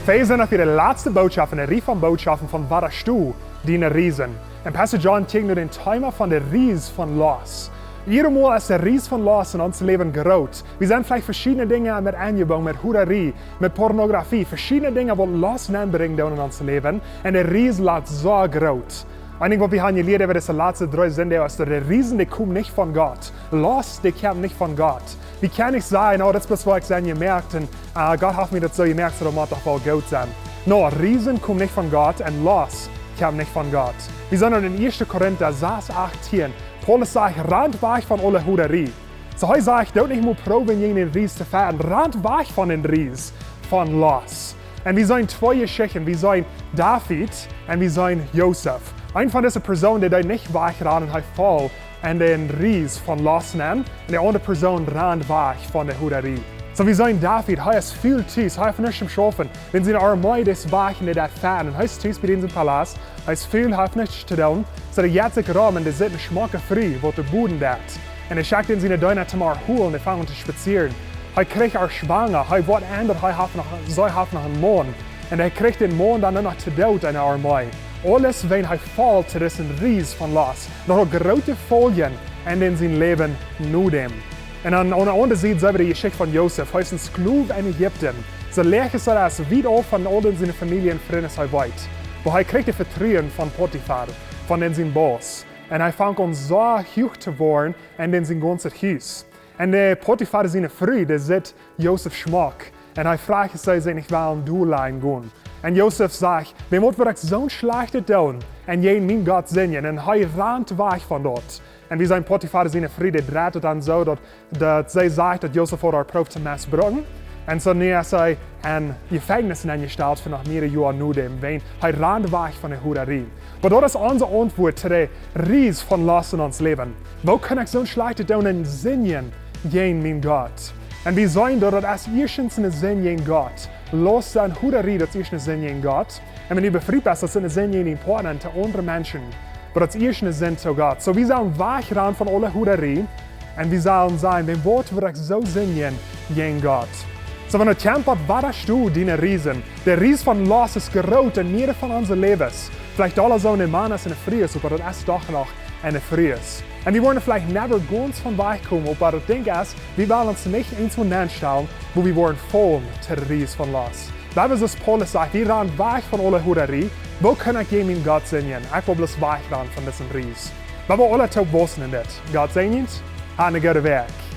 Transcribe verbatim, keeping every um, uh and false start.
Wie sent nu bie de latste Bootschoft enne Rieej von Bootschoften von Wadastu diene Riesen. Un Pastor John kjikjt nu dän Thema von de Ries von Lost. Jiedatmol es de Ries von Lost en ons Läwen groot. Wie sent veleicht veschiedne Dinja met aunjebungen, met Hurarie, met Pornografie, veschiedne Dinja waut Lost nenbrinjen doonen en ons Läwen. Un de Ries lat soo groot. Een Dinkj waut wie haben jelieet äwa dise latste dree Sindach es daut de Riesen dee komen nich von Gott. Lost dee kjemt nich von Gott. Wie kjennen nich sajen, oh, daut es bloos waut ekj soo jemoakt un, äh, Gott haft mie daut soo jemoakt, soo daut mott doch woll goot sennen. No, Riesen komen nich von Gott un Lost kjemt nich von Gott. Wie sent en ieeschte Korinta sas achtieen. Paulus sajcht, rant wajch von aule Hurarie. Soo hee sajcht, doot nich mol proowen jäajen dän Ries to fajchten. Rant wajch von dän Ries von Lost. Un wie seenen twee Jeschichten. Wie seenen David un wie seenen Josef. Een von dise Persoonen, dee deed nich wajchrannen, hee foll en dän Ries von Lost nenn. Un de aundre Persoon rand wajch von de Hurarie. Soo wie seenen David, hee es väl tus, hee haft nuscht to schaufen. Wan siene Armee es wajch un dee deit fajchten. Hee es tus bie dän sien Palaust. Hee es väl, hee haft nuscht to doonen. Soo dee jeit sikj rom un dee sitt ne schmocke Fru, waut dee boden deit. Un hee schekjt dän siene Deena toom äa holen, dee fangen to spazieren. Hee kjricht äa schwanga, hee woat endat, hee haft noch, see haft noch eenen Maun. Un hee kjricht dän Maun dan noch to doot en de Armee. Aules wan hee foll to disen Ries von Lost. Noch groote Foljen en dän sien Läwen no däm. Un dan aun de aundre Sied seenen wie de Jeschicht von Josef. Hee es een Sklow en Ägipten. Soo läach es daut wiet auf von aul dän siene Famielje un Frind aus hee weet. Oba hee kjricht daut Vetruen von Potifar, von dän sien Boss. Un hee fangt aun soo huach to woaren en dän sien gaunzet Hus. Un de Potifar siene Fru, dee sitt Josef schmock. Un hee frajcht see, see nich wellen doa lajen gonen. Un Josef sajcht, wäm woat ekj soon Schlajchtet doonen un jäajen mienen Gott sinjen? Un hee rant wajch von doa. Un wie seenen Potifar siene Fru, dee dreit daut dan soo, daut, daut see sajcht, daut Josef haud äa proowt to mestbruken. Un soo nu es hee em Jefenkjnis nenjestalt fa noch mea Joaren no däm, wan hee rant wajch von de Hurarie. Oba daut es onse Auntwuat to de Ries von Lost en ons Läwen. Woo kaun ekj soon Schlajchtet doonen un sinjen jäajen mienen Gott? Un wie seenen daut, daut es ieeschtens eene Sind jäajen Gott. Lost un Hurarie, daut es ieescht eene Sind jäajen Gott. Un wan du befriet best, daut es eene Sind jäajen dienen Partner un to aundre Menschen. Oba daut es ieescht eene Sind to Gott. Soo wie sellen wajchrannen von aule Hurarie. Un wie sellen sajen, wäm woat ekj soo sinjen jäajen Gott? Soo wan et kjemt, waut wadastu diene Riesen? De Ries von Lost es groot en mea von onse Läwes. Veleicht aule soo ne Maun es un ne Fru es, oba daut es doch noch ne Fru es. Un wie woaren veleicht never gaunz von wajchkomen, oba daut Dinkj es, wie wellen ons nich eent soo nenstalen, wua wie woaren faulen to de Ries von Lost. Daut es waut Paulus sajcht, wie rant wajch von aule Hurarie. Woo kaun ekj jäajen mienen Gott sinjen? Ekj well bloos wajchrannen von disen Ries. Wie wellen aule toop wausen en dit. Gott säajent, hab ne goode Wäakj.